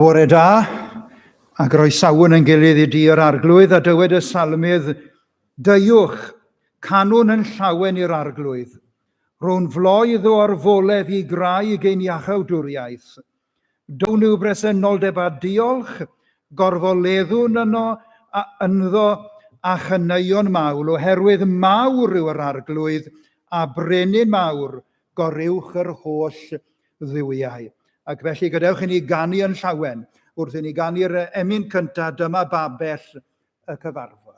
Bore da, a groesawwn yn gilydd i di yr Arglwydd, a dywed y salmydd, Deuwch, canwn yn llawen i'r Arglwydd. Rhown floedd o orfoledd i graig ein iachawdwriaeth. Down i'w bresenoldeb a diolch, gorfoleddwn yno a ynddo a chaneuon mawl, oherwydd mawr yw yr Arglwydd a brenin mawr, goruwch yr holl dduwiau. Ac felly gadewch i ni ganu yn llawen wrth i ni ganu'r emyn cyntaf, dyma babell y cyfarfod.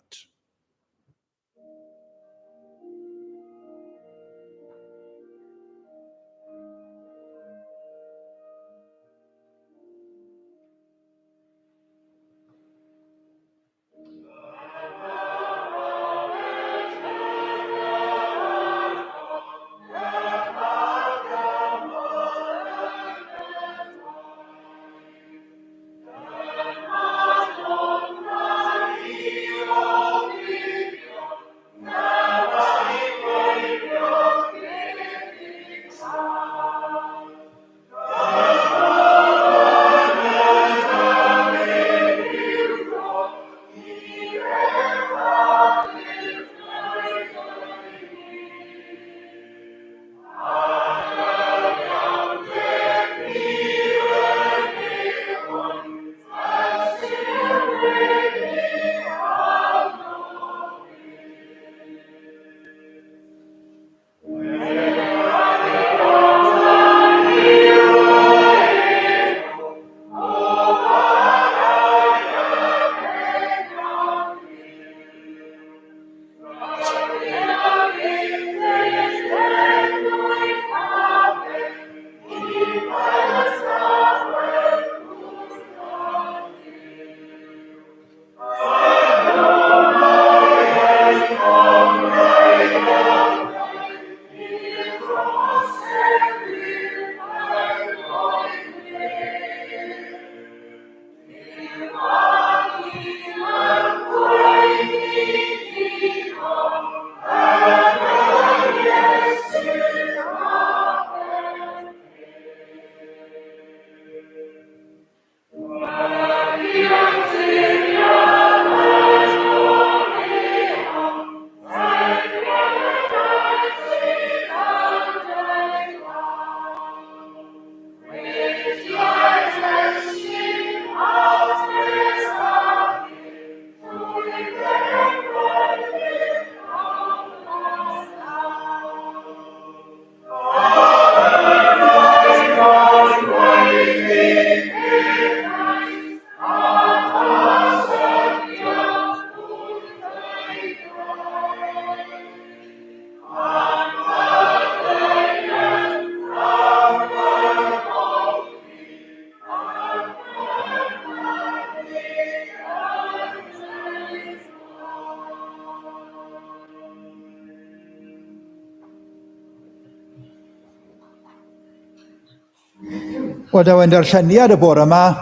Wel, daw ein darlleniad y bore yma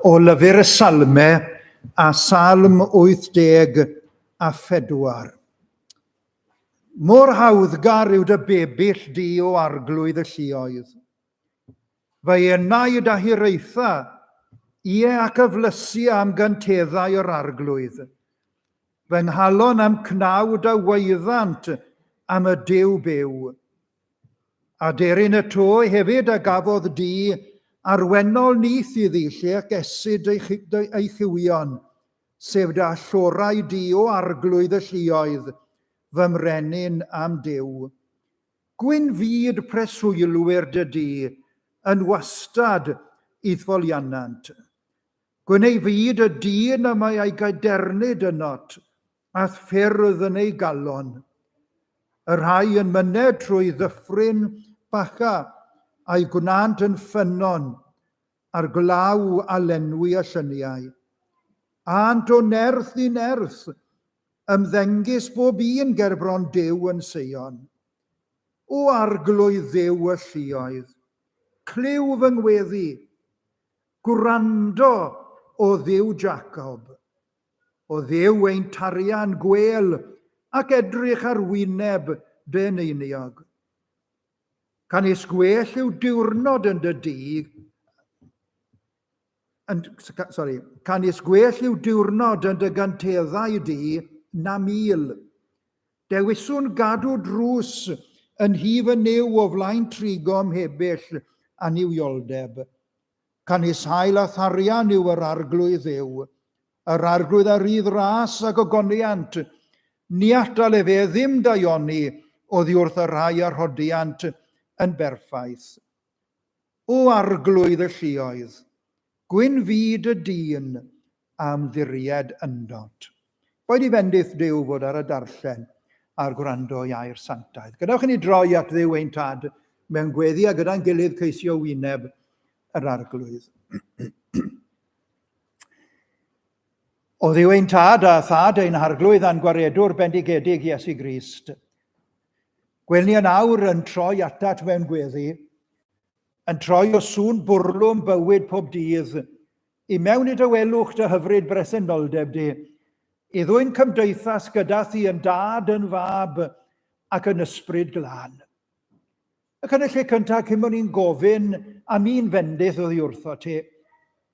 o lyfr y Salme a Salm 84. Mor hawddgar yw dy bebyll di o arglwydd y lluoedd. Fy enaid a hiraetha, ie ac a flysia am gynteddau yr Arglwydd. Fy nghalon a'm cnawd a waeddant am y Duw byw. Aderyn y to hefyd a gafodd di arwennol nyth iddi lle y gesyd ei chywion, sef dy allorau di o Arglwydd y lluoedd, fy mrenin a'm Duw. Gwyn fyd preswylwyr dy dŷ yn wastad i'th foliannant. Gwyn ei fyd y dyn y mae ei gadernid ynot, a'th ffyrdd yn ei galon. Y rhai yn myned trwy ddyffryn Bacha, a'i gwnânt yn ffynnon, a'r gwlaw a lenwi y llyniau. Ânt o nerth i nerth, Ymddengys bob un ger bron Duw yn Seion. O Arglwydd Dduw y lluoedd, clyw fy ngweddi, gwrando, o Dduw Jacob. O Dduw ein tarian, gwêl ac edrych ar wyneb dy eneiniog. Canys gwell yw diwrnod yn dy dŷ. Yn, sorry, canys gwell yw diwrnod yn dy gynteddau di na mil. Dewiswn gadw drws yn nhŷ fy Nuw o flaen trigo mhebyll a nuwioldeb. Canys hael a tharian yw yr Arglwydd Dduw, yr Arglwydd a rydd ras a gogoniant, ni atal efe ddim daioni oddi wrth y rhai a rhodiant yn berffaith. O Arglwydd y lluoedd, gwyn fyd y dyn a ymddiried yndot. Boed i fendith Duw fod ar y darllen a'r gwrando i air sanctaidd. Gadewch i ni droi at Dduw ein Tad mewn gweddi a gyda'n gilydd ceisio wyneb yr Arglwydd. O Dduw ein Tad a Thad ein Harglwydd a'n Gwaredwr bendigedig Iesu Grist, gwel ni yn awr yn troi atat mewn gweddi, yn troi o sŵn bwrlwm bywyd pob dydd i mewn i dawelwch dy hyfryd bresenoldeb di, i ddwyn cymdeithas gyda thi yn Dad, yn Fab, ac yn Ysbryd Glân. Ac yn y lle cyntaf, cyn bod ni'n gofyn am un fendith oddi wrtho ti,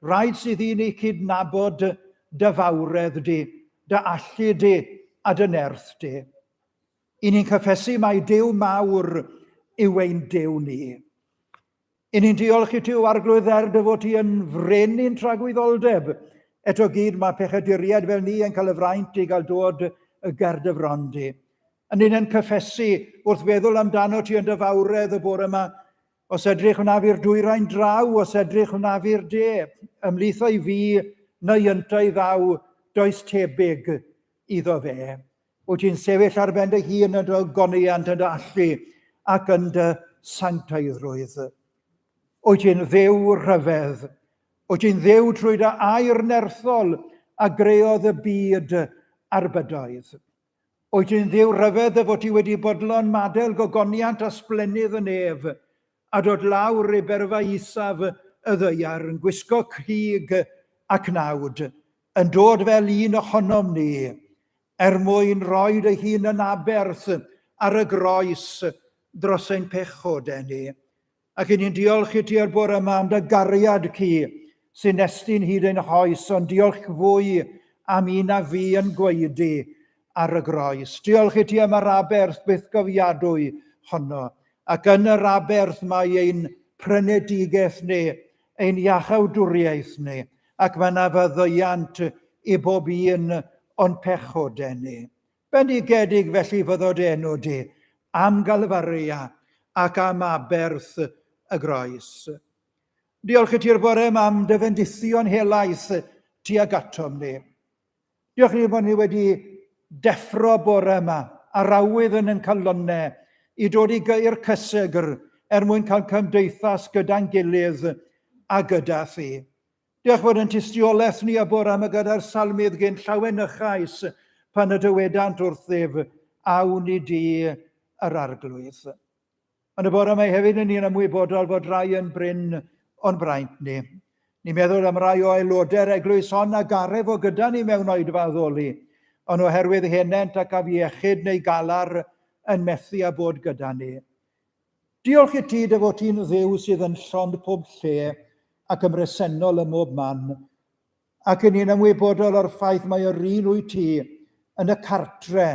rhaid sydd i ni cydnabod dy fawredd di, dy allu di a dy nerth di. I ni'n cyffesu mai Duw mawr yw ein Duw ni. I ni'n diolch i ti, o Arglwydd, er dy fod ti yn frenin tragwyddoldeb. Eto gyd mae pechaduriaid fel ni yn cael y fraint i gael dod y ger dy fron di. Yn ni'n yn cyffesu wrth feddwl amdano ti yn dy fawredd y bore yma, os edrych wnaf i'r dwyrain draw, os edrych wnaf i'r de, ymhlith o'i fi neu yntau ddaw, does tebyg iddo fe. Wyt ti'n sefyll ar ben dy hun yn dy ogoniant, yn dy allu ac yn dy sanctaiddrwydd. Wyt ti'n Dduw rhyfedd. Wyt ti'n Dduw trwy dy air nerthol a greodd y byd a'r bydoedd. Wyt ti'n Dduw rhyfedd dy fod ti wedi bodlon madel gogoniant a sblennydd y nef a dod lawr i berfa isaf y ddaear yn gwisgo crig a cnawd, yn dod fel un ohonom ni, er mwyn rhoi dy hun yn aberth ar y groes dros ein pechodau ni. Ac i ni'n diolch i ti ar bore yma am dy gariad ci sy'n estyn hyd ein hoes, ond diolch fwy am un a fi yn gwaedu ar y groes. Diolch i ti am yr aberth bythgofiadwy honno. Ac yn yr aberth mae ein prynedigaeth ni, ein iachawdwriaeth ni, ac mae yna faddeuant i bob un o'n pechodau ni. Bendigedig felly fyddo dy enw di am Galfaria ac am aberth y groes. Diolch i ti'r bore yma am dy fendithion helaeth tuag atom ni. Diolch i ni bod ni wedi deffro bore yma a'r awydd yn ein calonnau i dod i i'r cysegr er mwyn cael cymdeithas gyda'n gilydd a gyda thi. Diolch fod yn tystiolaeth ni y bore yma gyda'r salmydd gyn llawenychais pan y dywedant wrthyf, awn i di yr arglwydd. Yn y bore mae hefyd yn ni'n ymwybodol fod rai yn brin o'n braint ni. Ni'n meddwl am rai o aelodau'r eglwys hon a gare fo gyda ni mewn oedfa addoli, ond oherwydd henent ac afiechyd neu galar yn methu â bod gyda ni. Diolch i ti dy fod ti'n Dduw sydd yn llond pob lle ac yn bresennol ym mhob man, ac yn ni'n ymwybodol o'r ffaith mai yr un wyt ti yn y cartre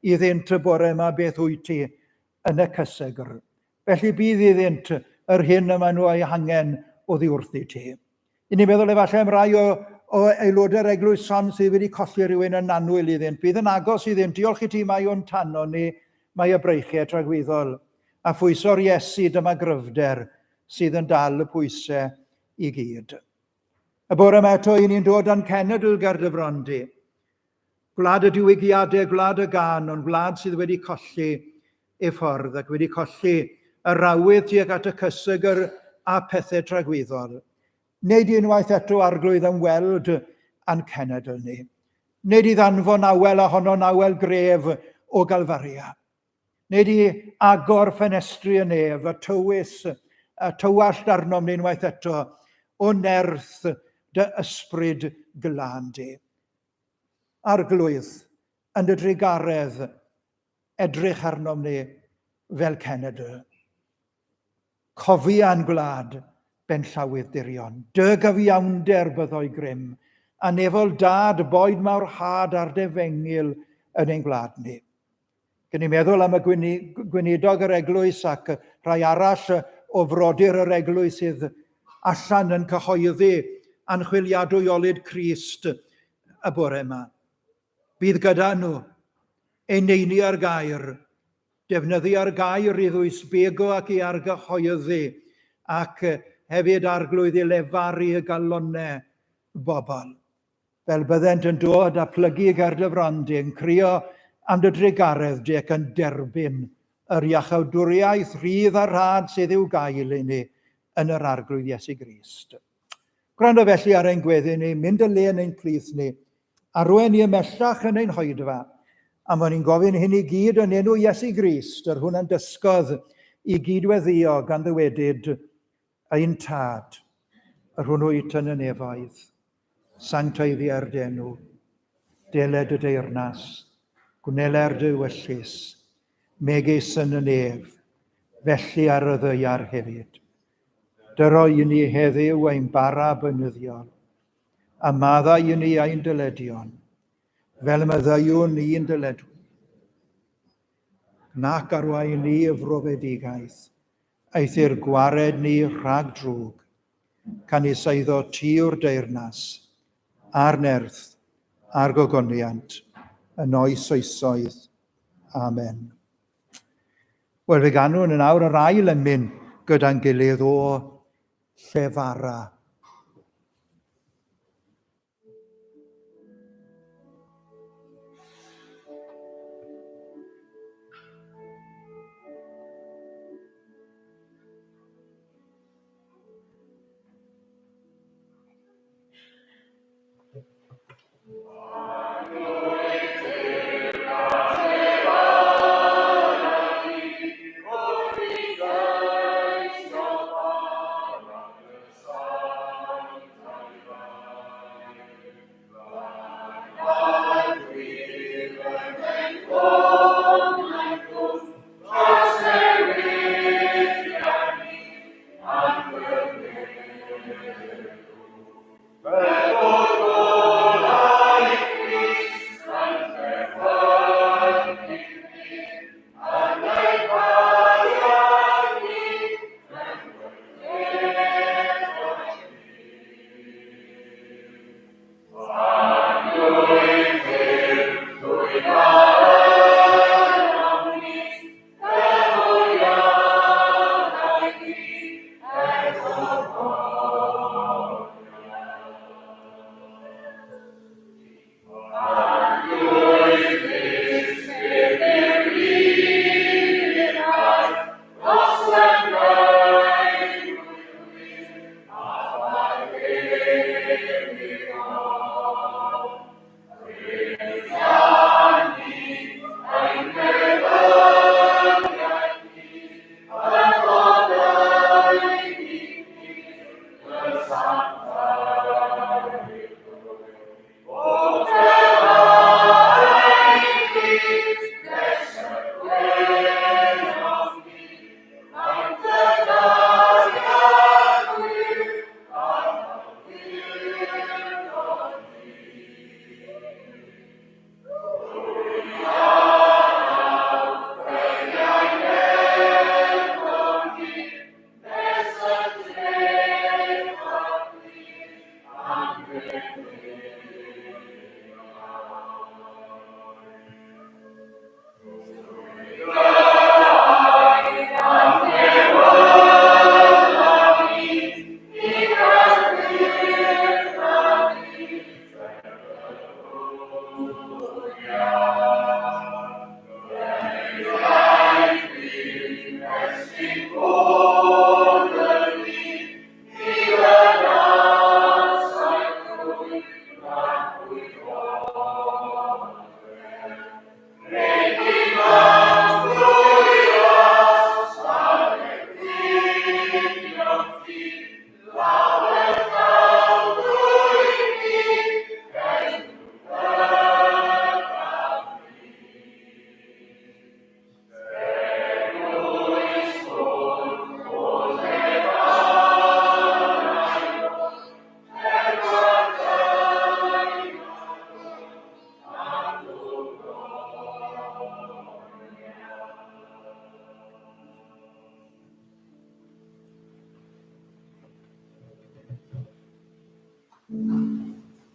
iddynt y bore yma beth wyt ti yn y cysegr. Felly bydd iddynt yr hyn y maen nhw ei hangen oddi wrthi ti. I ni'n meddwl efallai am rai o, o aelodau'r eglwys son sydd wedi colli rhywun yn annwyl iddynt. Bydd yn agos iddynt. Diolch i ti mai o'n tano ni mae y breichiau tragwyddol. A phwyso'r Iesu dyma gryfder sydd yn dal y pwysau i gyd. Y bore yma eto i ni'n dod â'n cenedl ger dy fron di. Gwlad y diwygiadau, gwlad y gân, ond gwlad sydd wedi colli ei ffordd ac wedi colli yr awydd tuag at y cysegr a pethau tragwyddol. Wneud i unwaith eto arglwydd am weld a'n cenedl ni. Wneud i ddanfon awel a honno'n awel gref o Galfaria. Wneud i agor ffenestri y nef a tywys a tywallt arnom ni unwaith eto o nerth dy ysbryd glân di. Arglwydd, yn dy drugaredd, edrych arnom ni fel cenedl. Cofia yn gwlad benllawydd dirion. Dy gyfiawnder byddo'i grym, a nefol dad boed mawr had ar defengyl yn ein gwlad ni. Gyn ni meddwl am y gweinidog yr eglwys ac rhai arall o frodyr yr eglwys sydd allan yn cyhoeddi anchwiliadwy olud Crist y bore yma. Bydd gyda nhw, eneini ar gair, defnyddio'r gair i ddwysbego ac i argyhoeddi, ac hefyd arglwydd i lefaru y galonau bobl. Fel byddent yn dod a plygu ger dy fron di, yn crio am dy drugaredd di ac yn derbyn yr iachawdwriaeth rhydd a rhad sydd i'w gael i ni yn yr Arglwydd Iesu Grist. Gwrando felly ar ein gweddi ni, mynd y le yn ein plith ni, arwain ni ymhellach yn ein hoedfa, am fod ni'n gofyn hyn i gyd yn enw Iesu Grist, yr hwn a'n dysgodd i gyd-weddïo gan ddywedyd, Ein Tad, yr hwn wyt yn y nefoedd, sancteiddier dy enw, deled y deyrnas, gwneler dy ewyllys, megis yn y nef, felly ar y ddaear hefyd. Dyro i ni heddiw ein bara beunyddiol, a maddau i ni ein dyledion, fel y maddeuwn ni'n dyledwyr. Nac arwain ni y frofedigaeth, eithr gwared ni rhag drwg, canys eiddo ti yw'r deyrnas, a'r nerth, a'r gogoniant, yn oes oesoedd. Amen. Wel, fe ganwn yn awr yr ail emyn gyda'n gilydd o Llefara.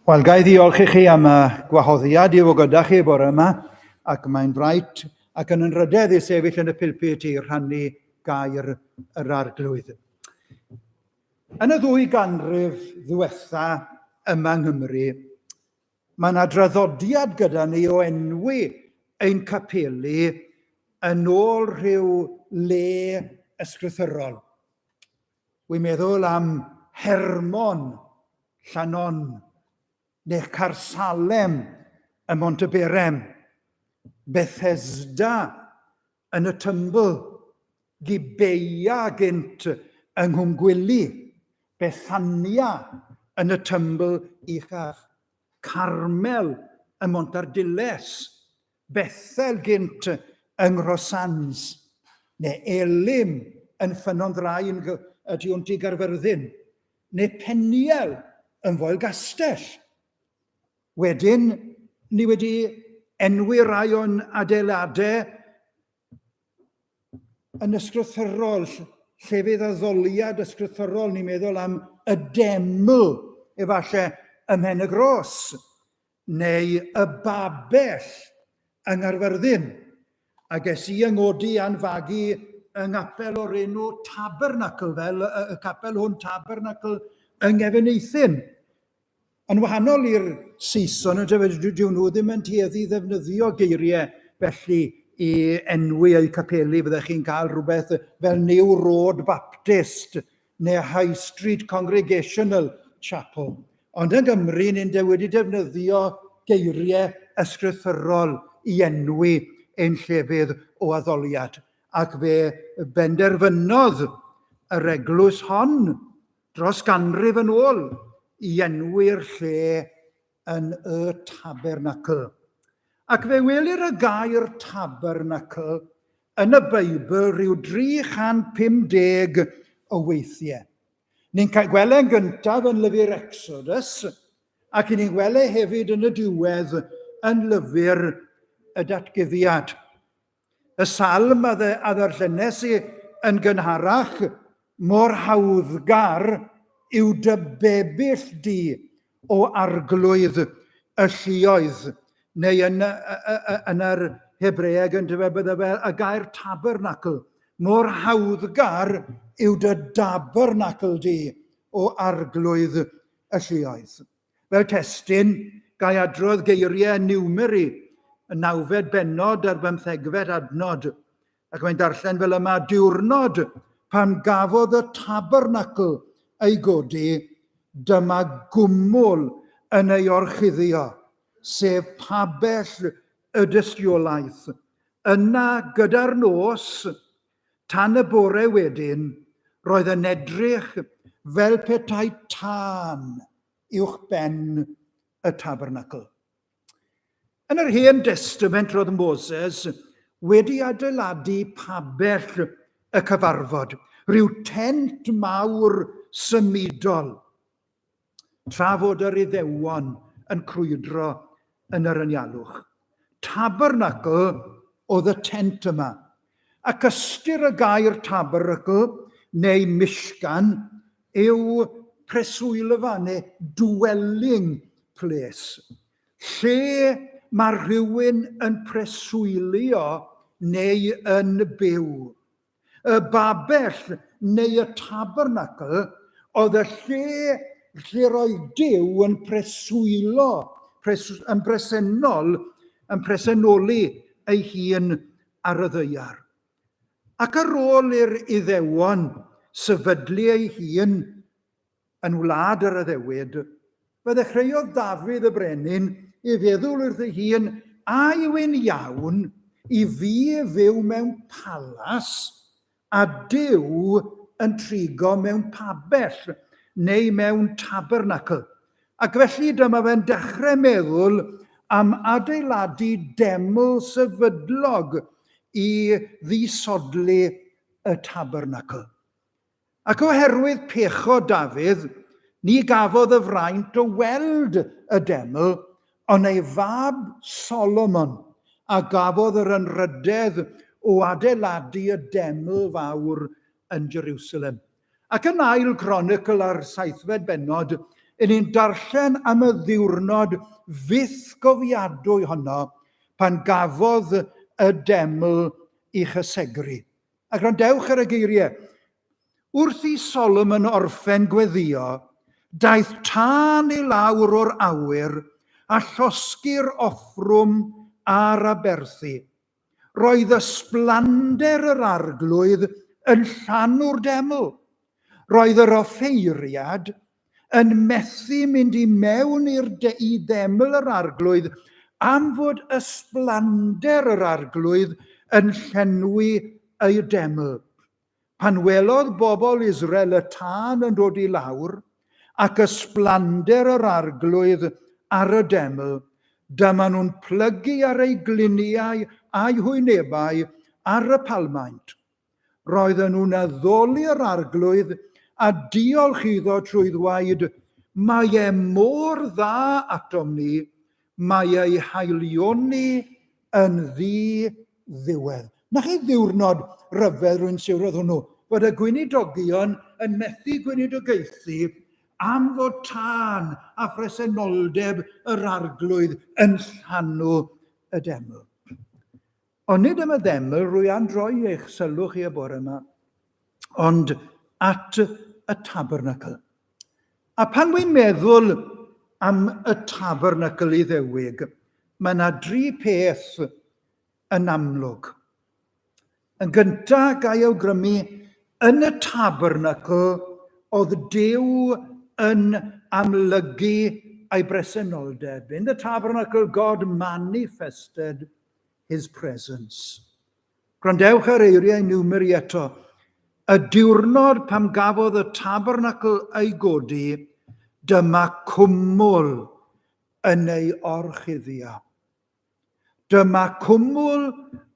Wel, ga i ddiolch i chi am y gwahoddiad i fod gyda chi bore yma, ac mae'n fraint ac yn anrhydedd i sefyll yn y pulpit i rhannu gair yr Arglwydd. Yn y ddwy ganrif ddiwetha yma yng Nghymru, mae yna draddodiad gyda ni o enwi ein capeli yn ôl rhyw le ysgrythurol. Wi'n meddwl am Hermon, Llanon, neu Caersalem ym Mhontyberem, Bethesda yn y Tymbl, Gibeia gynt yng Nghwmgwili, Bethania yn y Tymbl Uchaf, Carmel ym Mhontarddulais, Bethel gynt yng Nghrossans, neu Elim yn Ffynnon Ddrain y tu hwnt i Gaerfyrddin, neu Peniel yn Foelgastell. Wedyn, ni wedi enwi rai o'n adeiladau yn ysgrythurol, llefydd addoliad ysgrythurol, ni'n meddwl am y deml, efallai ym Mhen y Gros, neu y babell yng Nghaerfyrddin, a ges i yng ngodi a'n fagu yng nghapel o'r enw Tabernacl, fel y capel hwn Tabernacl yng Nghefn Eithin. Yn wahanol i'r Saeson, yntefe, dyw nhw ddim yn tueddu i ddefnyddio geiriau felly i enwi eu capeli. Fyddech chi'n cael rhywbeth fel New Road Baptist neu High Street Congregational Chapel. Ond yng Nghymru, ni'n wedi defnyddio geiriau ysgrythurol i enwi ein llefydd o addoliad. Ac fe benderfynodd yr eglwys hon dros ganrif yn ôl i enwi'r lle yn y tabernacl. Ac fe welir y gair tabernacl yn y Beibl rhyw 350 o weithiau. Ni'n cael gweld e'n gyntaf yn lyfr Exodus, ac ni'n gweld e hefyd yn y diwedd yn lyfr y Datguddiad. Y salm a ddarllenes i yn gynharach, mor hawddgar yw dy bebyll di o arglwydd y lluoedd, neu yn, yn yr Hebreeg yn dyfe bydde fe y gair tabernacl, mor hawddgar yw dy dabernacl di o arglwydd y lluoedd. Fel testun, gai adrodd geiriau Numeri, y nawfed bennod a'r bymthegfed adnod, ac mae'n darllen fel yma, Diwrnod pan gafodd y tabernacl ei godi, dyma gwmwl yn ei orchuddio, sef pabell y dystiolaeth. Yna, gyda'r nos, Tan y bore wedyn, roedd yn edrych fel petai tân uwchben y tabernacl. Yn yr Hen Destament roedd Moses wedi adeiladu pabell y cyfarfod, rhyw tent mawr symudol, tra fod yr Iddewon yn crwydro yn yr anialwch. Tabernacl oedd y tent yma. Ac ystyr y gair tabernacl neu mishkan yw preswylfa neu dwelling place. Lle mae rhywun yn preswylio neu yn byw. Y babell neu y tabernacl oedd y lle lle roedd Duw yn preswylo, pres, yn bresennol, yn presenoli ei hun ar y ddaear. Ac ar ôl i'r Iddewon sefydlu ei hun Yn wlad yr addewid, fe ddechreuodd Dafydd y brenin i feddwl wrth ei hun, A yw'n iawn i fi fyw mewn palas a Duw yn trigo mewn pabell neu mewn tabernacl? Ac felly dyma fe'n dechrau meddwl am adeiladu deml sefydlog i ddisodli y tabernacl. Ac oherwydd pechod Dafydd, ni gafodd y fraint o weld y deml, ond ei fab Solomon a gafodd yr anrhydedd o adeiladu y deml fawr yn Jerusalem. Ac yn ail Cronicl a'r saithfed bennod, Yn ni'n darllen am y ddiwrnod fyth gofiadwy honno pan gafodd y deml ei chysegru. A gwrandewch ar y geiriau. Wrth i Solomon orffen gweddïo, daeth tân i lawr o'r awyr a llosgi'r offrwm a'r aberthu. Roedd ysblander yr arglwydd yn llanw'r deml. Roedd yr offeiriad yn methu mynd i mewn i'r i ddeml yr arglwydd am fod ysblander yr arglwydd yn llenwi ei deml. Pan welodd bobl Israel y tân yn dod i lawr, ac ysblander yr arglwydd ar y deml, dyma nhw'n plygu ar eu gliniau a'u hwynebau ar y palmaint. Roedden nhw'n addoli'r arglwydd a diolch iddo trwy ddweud, Mae e mor dda atom ni, mae ei haelioni yn ddi-ddiwedd. Na chi ddiwrnod rhyfedd rwy'n siwr oedd hwnnw, fod y gweinidogion yn methu gweinidogaethu am fod tân a phresenoldeb yr arglwydd yn llanw y deml. Ond nid am y ddeml rwy am droi eich sylw chi y bore yma, ond at y tabernacl. A pan wy'n meddwl am y tabernacl Iddewig, mae yna dri peth yn amlwg. Yn gyntaf, ga i awgrymu, yn y tabernacl oedd Duw yn amlygu ei bresenoldeb. In the tabernacle, God manifested his presence. Gwrandewch ar eiriau Numeri eto. Y diwrnod pam gafodd y tabernacl ei godi, dyma cwmwl yn ei orchuddio. Dyma cwmwl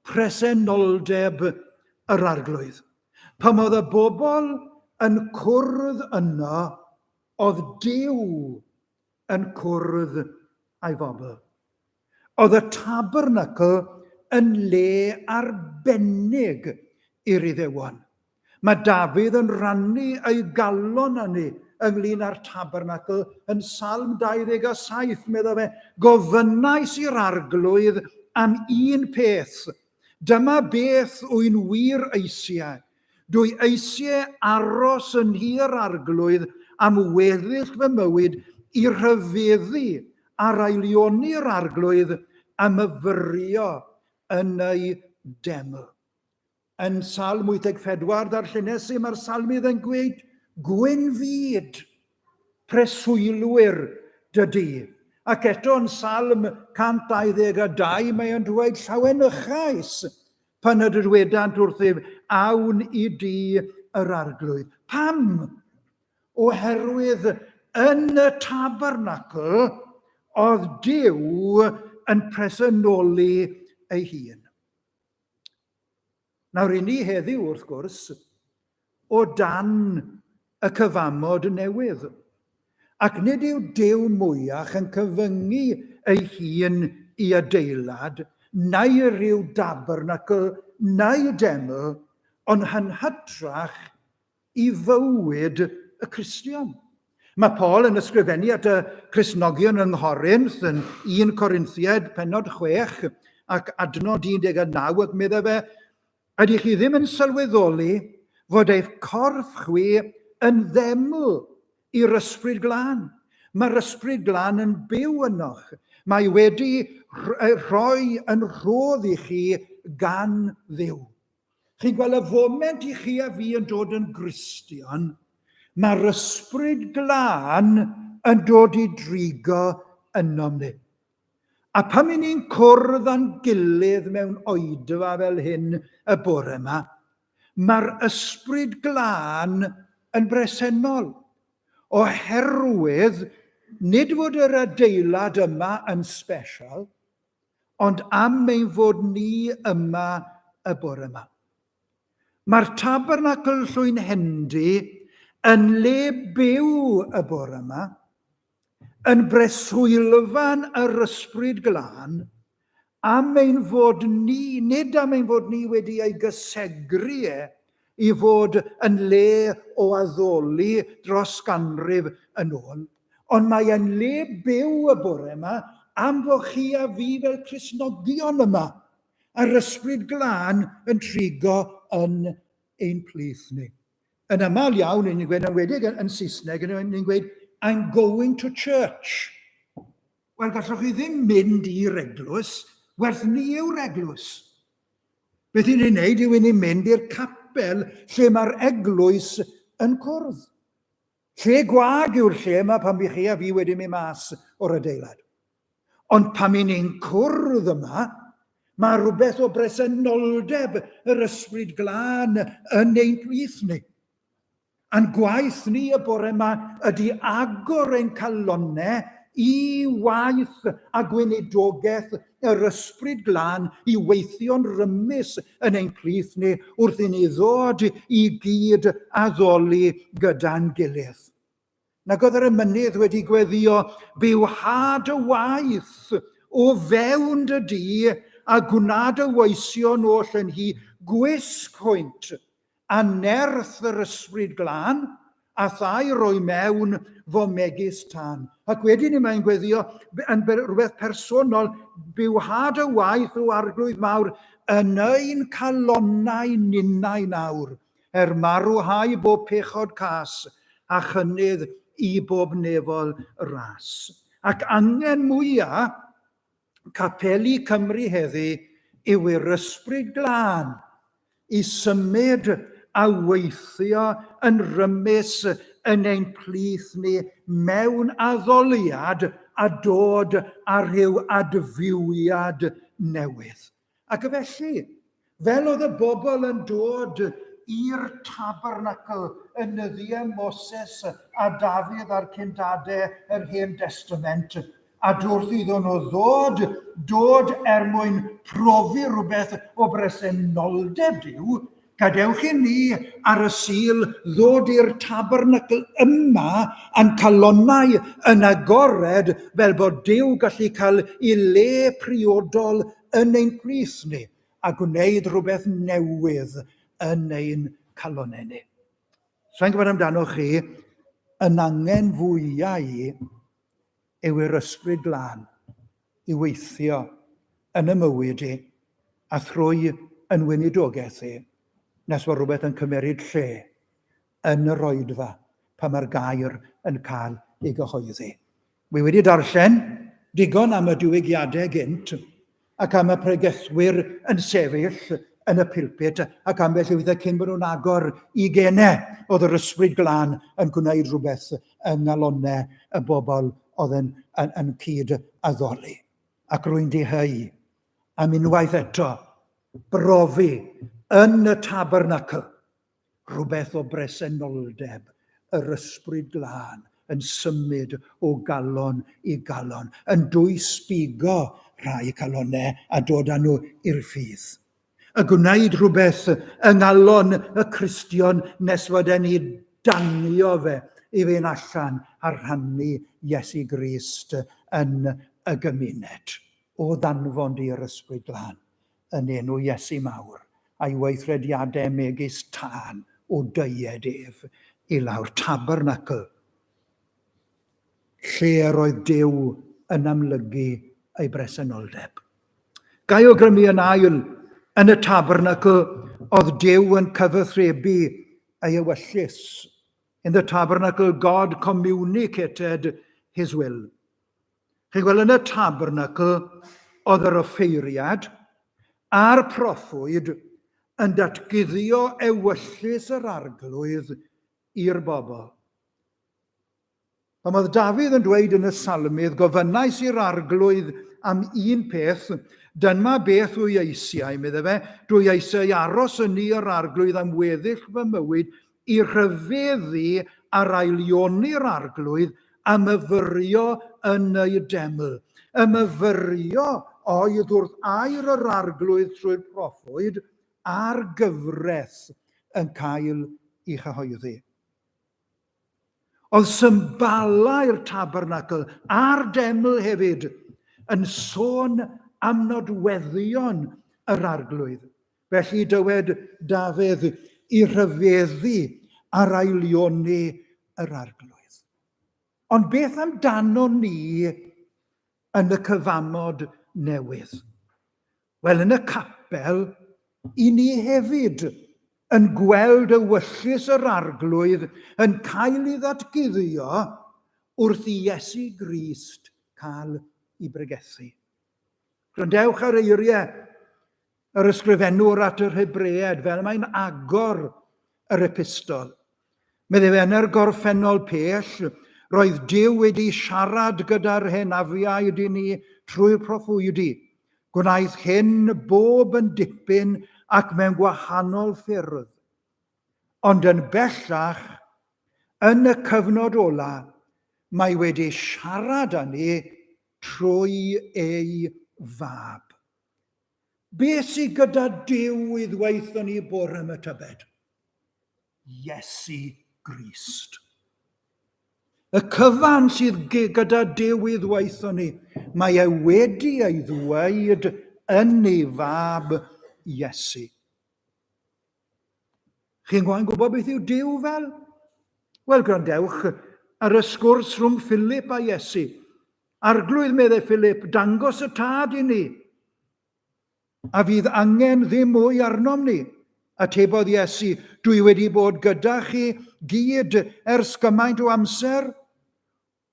presenoldeb yr arglwydd. Pan oedd y bobl yn cwrdd yno, oedd Duw yn cwrdd â'i bobl. Oedd y tabernacl yn le arbennig i'r Iddewon. Mae Dafydd yn rhannu ei galon â ni ynglyn â'r tabernacl yn Salm 27, medda fe, Gofynnais i'r arglwydd am un peth, dyma beth wy'n wir eisiau, dwy eisiau aros yn nhŷ'r arglwydd am weddill fy mywyd i rhyfeddu ar aelioni'r arglwydd a myfyrio yn ei deml. Yn Salm 84 darllenes i, mae'r salmydd yn gweud, Gwyn fyd, preswylwyr dy di. Ac eto yn Salm 122 mae o'n dweud llawenychais pan y dywedant wrthyf awn i di yr arglwydd. Pam? Oherwydd yn y tabernacl oedd Duw yn presenoli ei hun. Nawr, i ni heddiw, wrth gwrs, o dan y cyfamod newydd, ac nid yw Duw mwyach yn cyfyngu ei hun i adeilad, neu ryw dabernacl, neu deml, ond yn hytrach i fywyd y Cristion. Mae Paul yn ysgrifennu at y Cristnogion yng Nghorinth yn 1 Corinthiaid pennod 6 ac adnod 19 ac meddai fe, ydych chi ddim yn sylweddoli fod eich corff chwi yn ddeml i'r Ysbryd Glân? Mae'r Ysbryd Glân yn byw ynoch. Mae wedi rhoi yn rhodd i chi gan Dduw. Chi'n gweld y foment i chi a fi yn dod yn Gristion, mae'r ysbryd glân yn dod i drigo ynom ni. A pan i ni'n cwrdd â'n gilydd mewn oedfa fel hyn y bore yma, mae'r ysbryd glân yn bresennol. Oherwydd nid fod yr adeilad yma yn special, ond am ein fod ni yma y bore yma. Mae'r Tabernacl Llwynhendy yn le byw y bore yma, yn breswylfan yr Ysbryd Glân, am ein fod ni, nid am ein fod ni wedi ei gysegru e i fod yn le o addoli dros ganrif yn ôl, Ond mae e'n le byw y bore yma am fod chi a fi fel Cristnogion yma, a'r Ysbryd Glân yn trigo yn ein plith ni. Yn aml iawn, ni'n gweud, yn enwedig yn Saesneg, ni'n gweud, "I'm going to church." Wel, gallwch chi ddim mynd i'r eglwys, werth ni yw'r eglwys. Beth i'n ei wneud yw i ni mynd i'r capel lle mae'r eglwys yn cwrdd. Lle gwag yw'r lle yma pan by chi a fi wedi mynd mas o'r adeilad. Ond pan i ni'n cwrdd yma, mae rhywbeth o bresenoldeb yr Ysbryd Glân yn ein plith ni. A'n gwaith ni y bore yma ydy agor ein calonnau i waith a gweinidogaeth yr Ysbryd Glân i weithio'n rymus yn ein plith ni wrth i ni ddod i gyd addoli gyda'n gilydd. Nag oedd yr emynydd wedi gweddio, "Bywhad y waith o fewn dy dŷ a gwna dy weision oll yn hi gwisg hwynt a nerth yr Ysbryd Glân, a thai roi mewn fo megis tân." Ac wedyn mae'n gweddio yn rhywbeth personol, "Bywhad y waith o Arglwydd mawr yn ein calonnau ninnau nawr, er marwhau bob pechod cas a chynnydd i bob nefol ras." Ac angen mwyaf capeli Cymru heddi yw i'r Ysbryd Glân i symud a weithio yn rymus yn ein plith ni mewn addoliad a dod â rhyw adfywiad newydd. Ac felly, fel oedd y bobl yn dod i'r tabernacl yn nyddiau Moses a Dafydd a'r cyndadau yr Hen Destament, a wrth iddyn nhw ddod, dod er mwyn profi rhywbeth o bresenoldeb Duw, gadewch i ni ar y Sul ddod i'r tabernacl yma a'n calonnau yn agored fel bod Duw gallu cael ei le priodol yn ein plith ni a gwneud rhywbeth newydd yn ein calonnau ni. Sa'n gwybod amdanoch chi, yn angen fwyaf i yw i'r Ysbryd Glân i weithio yn y mywyd i a thrwy yn weinidogaeth i, nes bod rhywbeth yn cymeryd lle yn yr oedfa pan mae'r gair yn cael ei gyhoeddi. Wi wedi darllen digon am y diwygiadau gynt ac am y pregethwyr yn sefyll yn y pulpit ac ambell i weithiau cyn bod nhw'n agor i gene oedd yr Ysbryd Glân yn gwneud rhywbeth yng nghalonnau y bobl oedd yn, yn, yn cyd addoli. Ac rwy'n diheu am unwaith eto brofi yn y tabernacl rhywbeth o bresenoldeb yr Ysbryd Glân yn symud o galon i galon, yn dwysbigo rhai calonnau a dod â nhw i'r ffydd. A gwneud rhywbeth yng nghalon y Cristion nes fod e'n ei danio fe i fynd allan a rhannu Iesu Grist yn y gymuned. O ddanfon di yr Ysbryd Glân yn enw Iesu mawr, a'i weithrediadau megis tân o dyed ef i lawr. Tabernacl, lle yr oedd Duw yn amlygu ei bresenoldeb. Ga i awgrymu yn ail, yn y tabernacl oedd Duw yn cyfathrebu ei ewyllys. In the tabernacle God communicated his will. Chi'n gweld, yn y tabernacl oedd yr offeiriad a'r proffwyd yn datguddio ewyllys yr Arglwydd i'r bobl. Pan oedd Dafydd yn dweud yn y Salmydd, "Gofynnais i'r Arglwydd am un peth, dyma beth wy eisiau," medde fe, "dwy eisiau aros yn nhŷ yr Arglwydd am weddill fy mywyd, i rhyfeddu ar aelioni'r Arglwydd a myfyrio yn ei deml." Y myfyrio oedd wrth air yr Arglwydd trwy'r proffwyd a'r gyfraith yn cael ei chyhoeddi. Oedd symbalau'r tabernacl a'r deml hefyd yn sôn am nodweddion yr Arglwydd. Felly dywed Dafydd i rhyfeddu ar aelioni yr Arglwydd. Ond beth amdano ni yn y cyfamod newydd? Wel, yn y capel, i ni hefyd yn gweld ewyllys yr Arglwydd yn cael ei ddatguddio wrth i Iesu Grist cael ei bregethu. Gwrandewch ar eiriau yr ysgrifennwr at yr Hebreaid fel mae'n agor yr epistol. Meddai fe, yn yr gorffennol pell, roedd Duw wedi siarad gyda'r henafiaid i ni trwy'r proffwydi. Gwnaeth hyn bob yn dipyn ac mewn gwahanol ffyrdd. Ond yn bellach, yn y cyfnod ola, mae wedi siarad â ni trwy ei fab. Be sydd gyda Duw i ddweud ni bore yma tybed? Iesu Grist. Y cyfan sydd gyda Duw i ddweud ni, mae e wedi ei ddweud yn ei fab Iesu. Chi'n gwaen gwybod beth yw Duw fel? Wel, gwrandewch ar y sgwrs rhwng Philip a Iesu. Arglwydd, meddai Philip, dangos y tad i ni. A fydd angen ddim mwy arnom ni. Atebodd Iesu, dwi wedi bod gyda chi gyd ers gymaint o amser.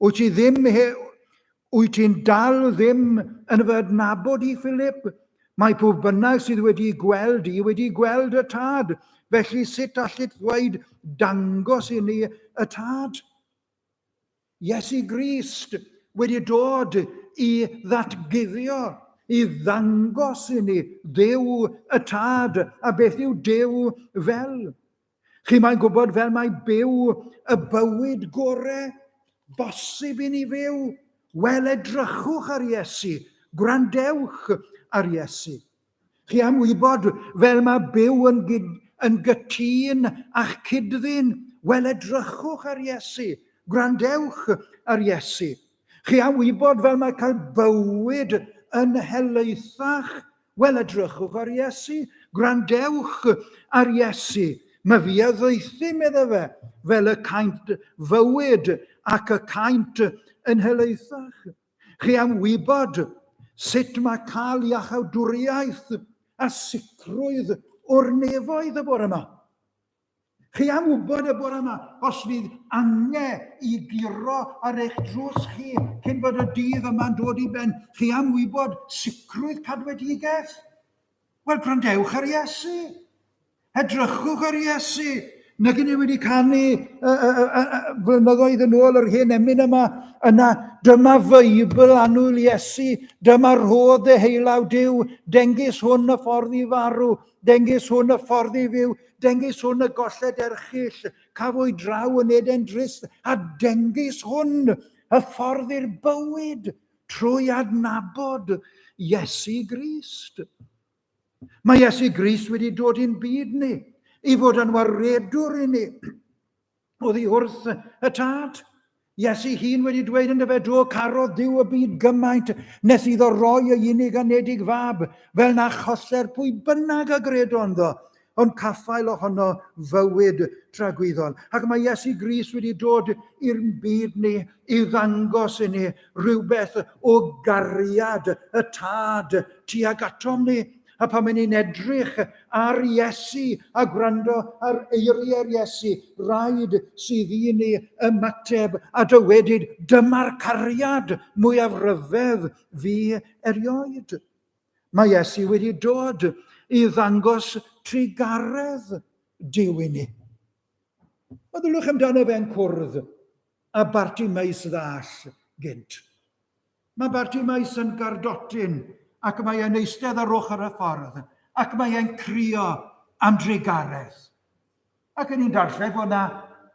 Wyt ti ddim he, wyt ti'n dal ddim yn fy adnabod i, Philip? Mae pwy bynnag sydd wedi gweld i wedi gweld y tad. Felly sut allit ddweud dangos i ni y tad? Iesu Grist wedi dod i ddatguddio, i ddangos i ni Dduw y Tad a beth yw Duw fel. Chi mae'n gwybod fel mae byw y bywyd gore bosib i ni fyw. Wel, edrychwch ar Iesu, gwrandewch ar Iesu. Chi am wybod fel mae byw yn, gyd, yn gytûn a'ch cyd-ddyn? Wel, edrychwch ar Iesu, gwrandewch ar Iesu. Chi am wybod fel mae cael bywyd yn helaethach? Wel, edrychwch ar Iesu, gwrandewch ar Iesu. Mae fi a ddaethu, medde fe, fel y caint fywyd ac y caint yn helaethach. Chi am wybod sut mae cael iachawdwriaeth a sicrwydd o'r nefoedd y bore yma? Chi am wybod y bore yma os fydd ange i guro ar eich drws chi cyn bod y dydd yma'n dod i ben? Chi am wybod sicrwydd cadwedigaeth? Wel, gwrandewch ar Iesu. Edrychwch ar Iesu. Nag ni wedi canu flynyddoedd yn ôl yr hen emyn yma, yna dyma Feibl annwyl Iesu, dyma rhodd deheullaw Duw, dengys hwn y ffordd i farw, dengys hwn y ffordd i fyw, dengys hwn y golled erchyll, cafwyd draw yn Eden drist, a dengys hwn y ffordd i'r bywyd trwy adnabod Iesu Grist. Mae Iesu Grist wedi dod i'n byd ni, i fod yn waredwr i ni, oddi wrth y Tad. Iesu hun wedi dweud yn dyfe, do carodd Duw y byd gymaint nes iddo roi ei unig anedig fab, fel na choller pwy bynnag a gredo ynddo, ond caffael ohono fywyd tragwyddol. Ac mae Iesu Grist wedi dod i'r byd ni i ddangos i ni rhywbeth o gariad y Tad tuag atom ni. A pan mae'n ni'n edrych ar Iesu a gwrando ar eiriau'r Iesu, rhaid sydd i ni ymateb a dywedyd, dyma'r cariad mwyaf rhyfedd fi erioed. Mae Iesu wedi dod i ddangos trugaredd Duw i ni. Meddyliwch amdano fe'n cwrdd a Bartimaeus ddall gynt. Mae Bartimaeus yn gardotyn ac mae e'n eistedd ar ochr y ffordd ac mae e'n crio am drugaredd. Ac yn ni'n darllen fod yna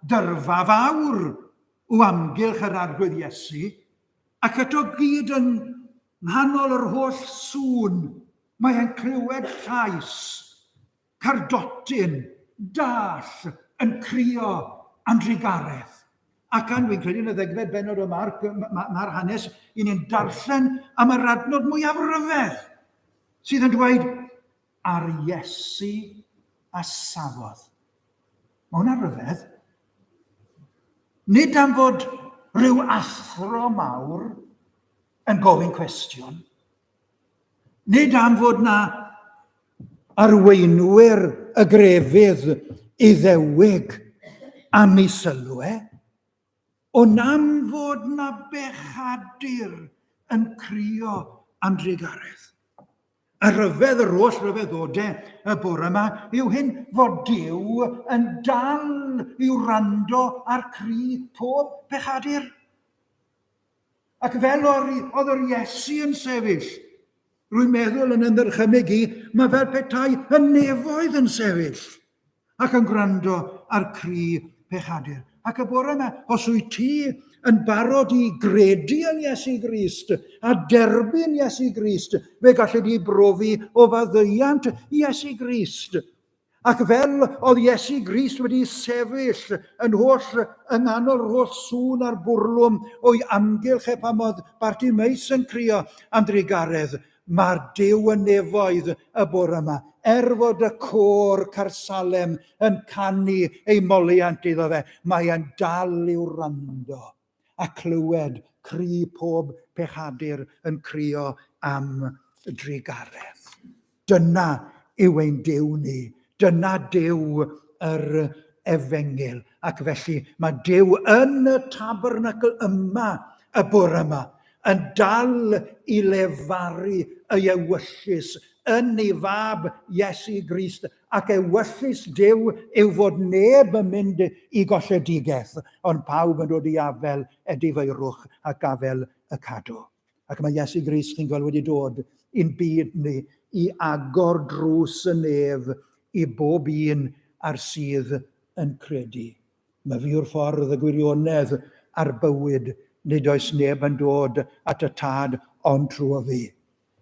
dyrfa fawr o amgylch yr Arglwydd Iesu ac eto gyd yng nghanol yr holl sŵn mae e'n clywed llais cardotyn dall yn crio am drugaredd. Ac an, fi'n credu yn y ddegfed bennod o Marc, mae'r ma, ma hanes i ni'n darllen am yr adnod mwyaf rhyfedd sydd yn dweud ar Iesu a safodd. Mae hwnna'n rhyfedd. Nid am fod Rhyw athro mawr yn gofyn cwestiwn. Nid am fod na arweinwyr y grefydd Iddewig am ei sylw e, ond am fod na bechadur yn crio am drugaredd. A rhyfedd yr holl ryfeddodau y bore yma yw hyn fod Duw yn dal i wrando ar cri pob pechadur. Ac fel oedd yr Iesu yn sefyll, rwy'n meddwl yn ymddychymyg i, mae fel petai y nefoedd yn sefyll ac yn gwrando ar cri pechadur. Ac y bore yma, os wyt ti yn barod i gredu yn Iesu Grist a derbyn Iesu Grist, fe gallu di brofi o faddeuant Iesu Grist. Ac fel oedd Iesu Grist wedi sefyll yn holl, yng nghanol yr holl sŵn a'r bwrlwm o'i amgylch e pan oedd Bartimeus yn crio am drugaredd, mae'r Duw y nefoedd y bore yma, er fod y côr Caersalem yn canu ei moliant iddo fe, mae e'n dal i'w wrando a clywed cri pob pechadur yn crio am drugaredd. Dyna yw ein Duw ni. Dyna Duw yr efengyl. Ac felly mae Duw yn y tabernacl yma y bore yma yn dal i lefaru ei ewyllys yn ei fab Iesu Grist ac ewyllys Duw yw fod neb yn mynd i golledigaeth ond pawb yn dod i afel edifeirwch ac gafel y cadw. Ac mae Iesu Grist, chi'n gweld, wedi dod i'n byd ni i agor drws y nef i bob un ar sydd yn credu. Mae fi yw'r ffordd, y gwirionedd a'r bywyd. Nid oes neb yn dod at y Tad ond trwy fi.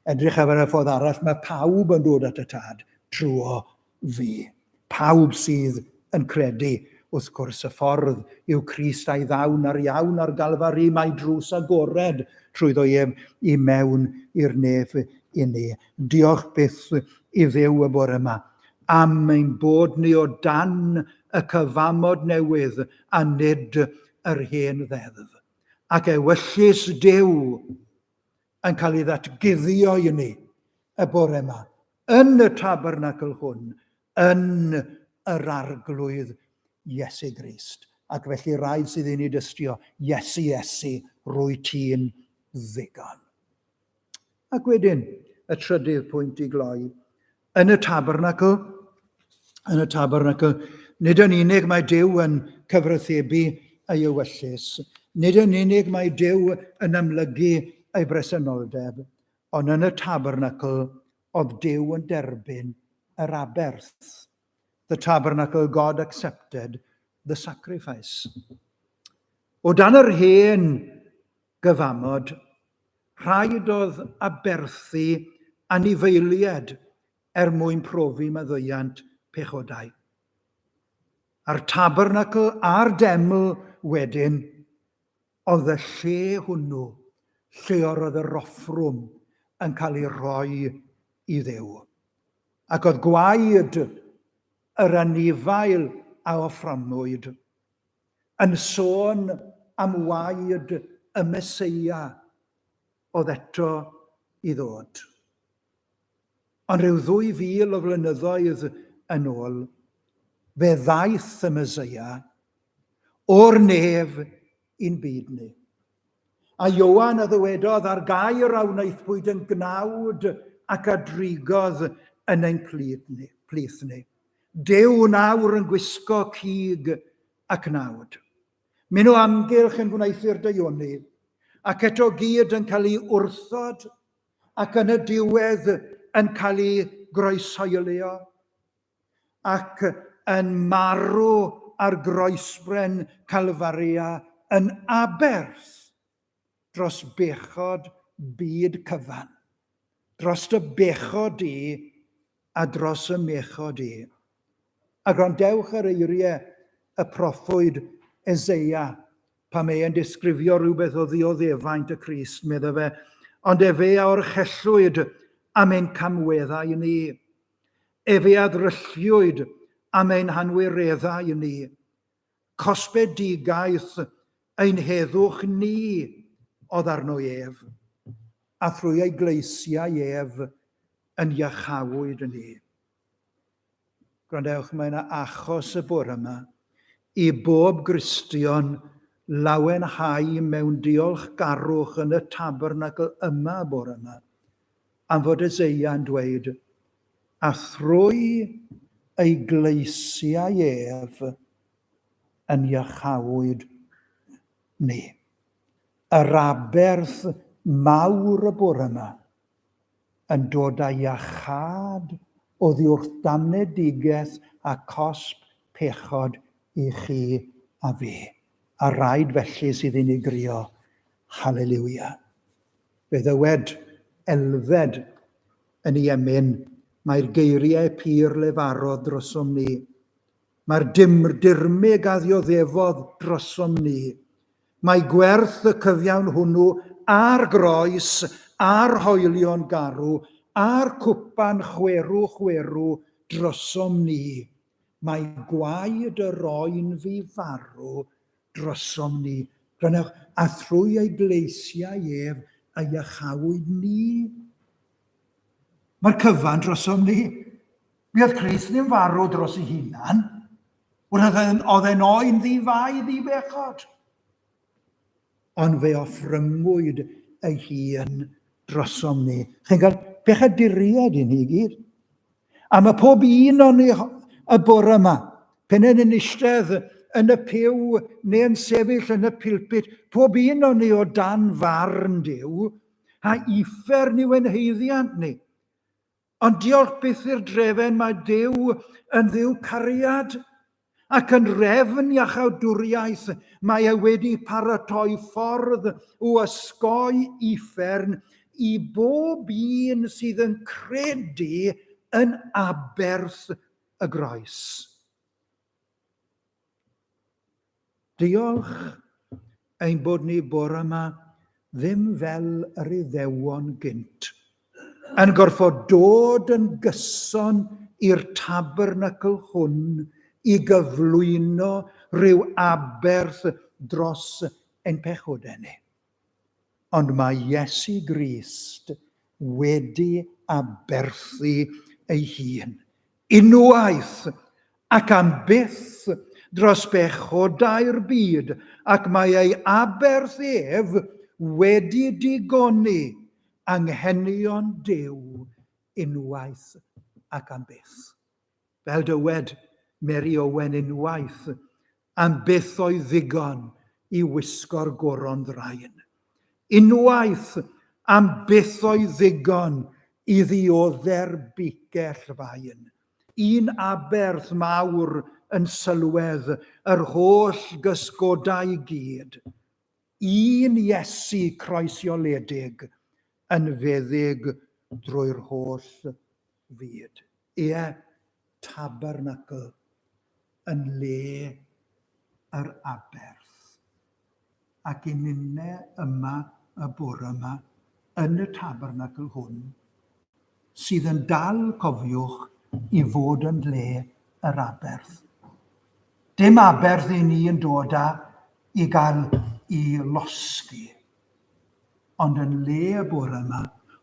Edrych ar y ffordd arall, mae pawb yn dod at y Tad trwy fi. Pawb sydd yn credu, wrth gwrs, y ffordd yw Crist a'i ddawn a'r iawn ar Galfari, mae drws agored trwyddo ef i mewn i'r nef i ni. Diolch byth i Dduw y bore yma am ein bod ni o dan y cyfamod newydd a nid yr hen ddeddf. Ac ewyllys Duw yn cael ei ddatguddio i ni y bore yma, yn y tabernacl hwn, yn yr Arglwydd Iesu Grist. Ac felly rhaid sydd i ni dystio, Iesu, Iesu, rwy ti'n ddigon. Ac wedyn, y trydydd pwynt i gloi, yn y tabernacl, yn y tabernacl, nid yn unig mae Duw yn cyfrythebu ei ewyllys, nid yn unig mae Duw yn amlygu ei bresenoldeb, ond yn y tabernacl oedd Duw yn derbyn yr aberth. The tabernacle God accepted the sacrifice. O dan yr hen gyfamod, rhaid oedd aberthu anifeiliaid er mwyn profi maddeuant pechodau. A'r tabernacl a'r deml wedyn oedd y lle hwnnw lle yr oedd yr offrwm yn cael ei rhoi i Dduw. Ac oedd gwaed yr anifail a offrymwyd yn sôn am waed y Meseia oedd eto i ddod. Ond rhyw 2,000 o flynyddoedd yn ôl, fe ddaeth y Meseia o'r nef i'n byd ni. A Ioan a ddywedodd ar gair a wnaethpwyd yn gnawd ac a drigodd yn ein plith ni. Plith ni. Duw nawr yn gwisgo cig ac nawd. Mynd o amgylch yn gwneuthur daioni, ac eto gyd yn cael ei wrthod ac yn y diwedd yn cael ei groeshoelio ac yn marw ar groesbren Calfaria yn aberth dros bechod byd cyfan, dros dy bechod di a dros y mechod i. A gwrandewch ar eiriau y proffwyd Eseia pan mae e'n disgrifio rhywbeth o ddioddefaint y Crist, medde fe, ond efe a orchellwyd am ein camweddau ni. Efe a ddrylliwyd am ein hanwireddau ni. Cosbedigaeth Ein heddwch ni oedd arno ef, a thrwy ei gleisiau ef yn iachawyd ni. Gwrandewch, mae yna achos y bore yma i bob Gristion lawenhau mewn diolchgarwch yn y tabernacl yma y bore yma, am fod Eseia yn dweud, a thrwy ei gleisiau ef yn iachawyd ni. Yr aberth mawr y bore yma yn dod â iachâd oddi wrth damnedigaeth a cosb pechod i chi a fi. A rhaid felly sydd i ni grio, Haleliwia. Fe ddywed Elfed yn ei emyn, mae'r geiriau pur lefarodd drosom ni. Mae'r dirmyg a ddioddefodd drosom ni. Mae gwerth y cyfiawn hwnnw a'r groes, a'r hoelion garw, a'r cwpan chwerw chwerw drosom ni. Mae gwaed yr oen fu farw drosom ni. Gwrandewch, a thrwy ei gleisiau ef a iachawyd ni. Mae'r cyfan drosom ni. Mi oedd Crist ddim farw dros ei hunan. Wrth oedd e'n oen ddi-fai, ddi-bechod. Ond fe offrymwyd ei hun drosom ni. Chi'n cael pechaduriaid i ni gyd. A mae pob un o'n ni y bore yma, pen yn yn eistedd yn y pew neu yn sefyll yn y pulpit, pob un o'n ni o dan farn Duw, a uffern yw ein haeddiant ni. Ond diolch byth i'r drefen, mae Duw yn Dduw cariad ac yn refn iachawdwriaeth. Mae e wedi paratoi ffordd o osgoi uffern i bob un sydd yn credu yn aberth y groes. Diolch ein bod ni bore yma ddim fel yr Iddewon gynt, yn gorfod dod yn gyson i'r tabernacl hwn i gyflwyno rhyw aberth dros ein pechodau ni. Ond mae Iesu Grist wedi aberthu ei hun, unwaith ac am byth dros bechodau'r byd, ac mae ei aberth ef wedi digoni anghenion Duw unwaith ac am byth. Fel dywed Mary Owen unwaith, am byth oedd ddigon i wisgo'r goron ddrain. Unwaith am byth oedd ddigon i ddiodde'r bicell fain. Un aberth mawr yn sylwedd yr holl gysgodau gyd. Un Iesu croesioledig yn feddyg drwy'r holl fyd. Ie, tabernacl yn le yr aberth. Ac i ninne yma y bore yma, yn y tabernacl hwn, sydd yn dal, cofiwch, i fod yn le yr aberth. Dim aberth i ni yn dod â i gael i losgi. Ond yn le y bore yma,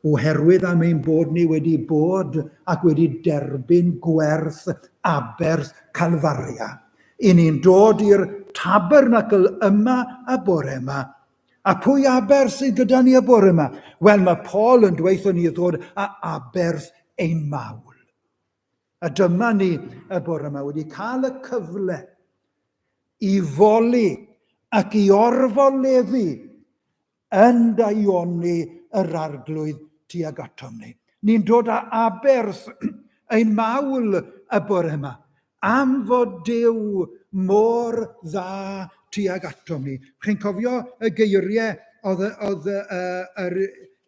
oherwydd am ein bod ni wedi bod ac wedi derbyn gwerth aberth Calfaria, i ni'n dod i'r tabernacl yma y bore yma. A pwy aberth sydd gyda ni y bore yma? Wel, mae Paul yn dweud ni ddod â aberth ein mawl. A dyma ni y bore yma wedi cael y cyfle i foli ac i orfoleddu yn daioni yr Arglwydd tuag atom ni. Ni'n dod â aberth ein mawl y bore yma am fod Duw mor dda tuag atom ni. Chi'n cofio y geiriau oedd, oedd yr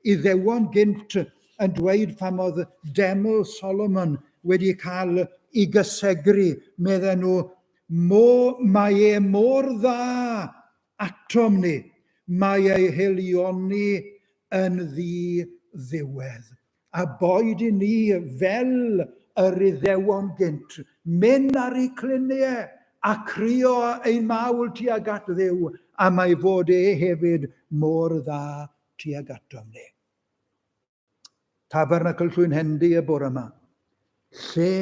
Iddewon gynt yn dweud pam oedd deml Solomon wedi cael ei gysegru, medden nhw, Mo, mae e mor dda atom ni, mae ei haelioni yn ddi-ddiwedd. A boed i ni, fel yr Iddewon gynt, mynd ar eu cluniau a crio ein mawl tuag at Dduw am ei fod e hefyd mor dda tuag atom ni. Tabernacl Llwynhendy y bore yma. Lle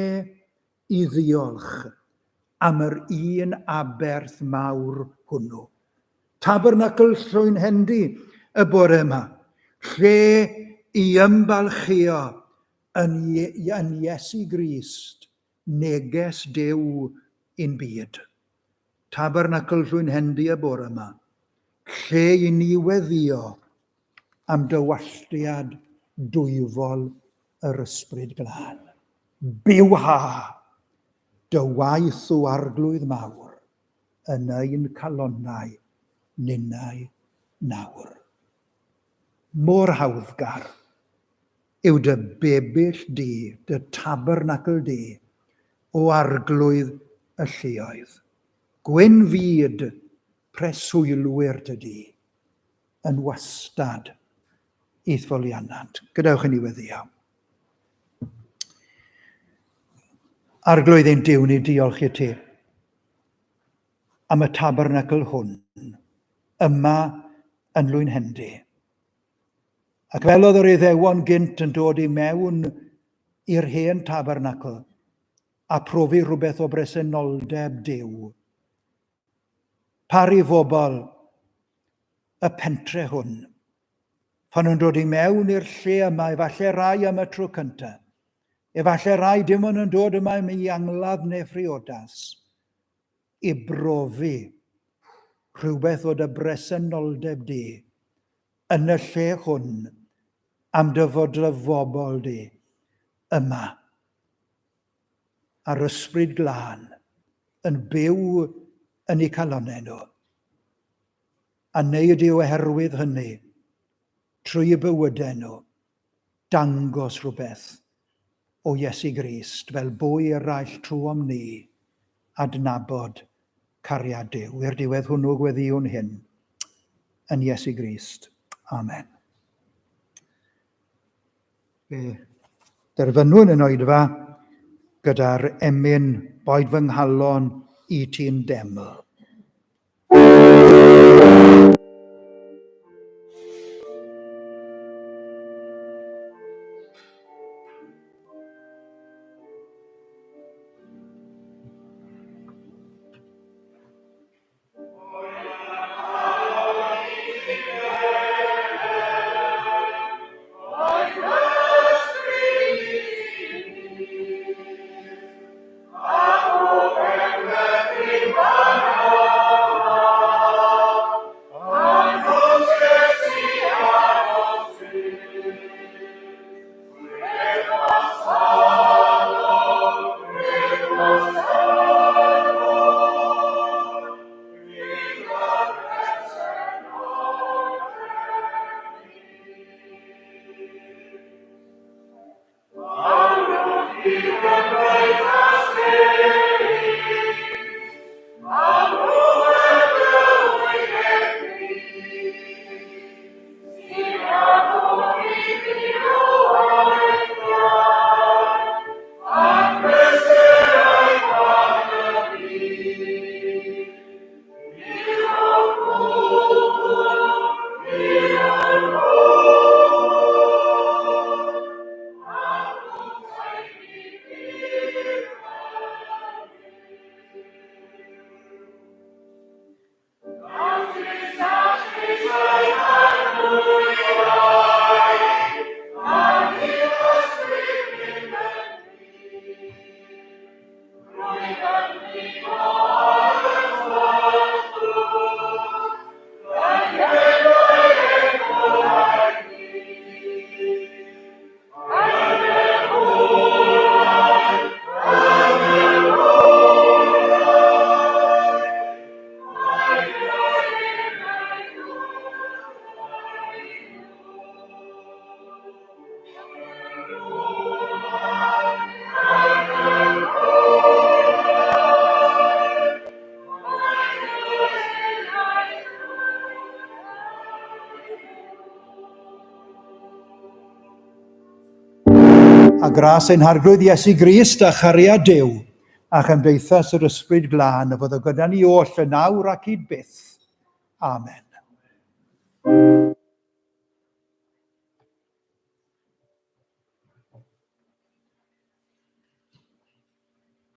i ddiolch am yr un aberth mawr hwnnw. Tabernacl Llwynhendy y bore yma. Lle i ymbalchio yn, yn Iesu Grist, neges Duw i'n byd. Tabernacl Llwynhendy y bore yma. Lle i ni weddio am dywalltiad dwyfol yr Ysbryd Glân. Byw ha! Dy waith o Arglwydd mawr yn ein calonnau ninnau nawr. Mor hawddgar yw dy bebyll di, dy tabernacl di, o Arglwydd y lluoedd. Gwyn fyd preswylwyr dy di yn wastad i'th foliannant. Gadewch i ni weddio. Arglwydd ein Duw, ni diolch i ti am y tabernacl hwn yma yn Lwynhendy. Ac fel oedd yr Iddewon gynt yn dod i mewn i'r hen tabernacl a profi rhywbeth o bresenoldeb Duw, Pari fobl y pentre hwn. Pan nhw'n dod i mewn i'r lle yma, efallai rai am y tro cyntaf, efallai rai dim ond yn dod yma i angladd neu phriodas, i brofi rhywbeth o dy bresenoldeb di yn y lle hwn am dy fod dy fobl di yma. a'r Ysbryd Glân yn byw yn eu calonnau nhw. A wneud i oherwydd hynny, trwy eu bywydau nhw, dangos rhywbeth o Iesu Grist fel bwy eraill trwom ni adnabod cariad Duw. I'r diwedd hwnnw gweddïwn hyn yn Iesu Grist. Amen. Fe derfynwn yn oedfa gyda'r emyn Boed fy nghalon i ti'n deml. A gras ein Harglwydd Iesu Grist a chariad Duw a chymdeithas yr Ysbryd Glân a fyddo gyda ni oll yn awr ac hyd byth. Amen.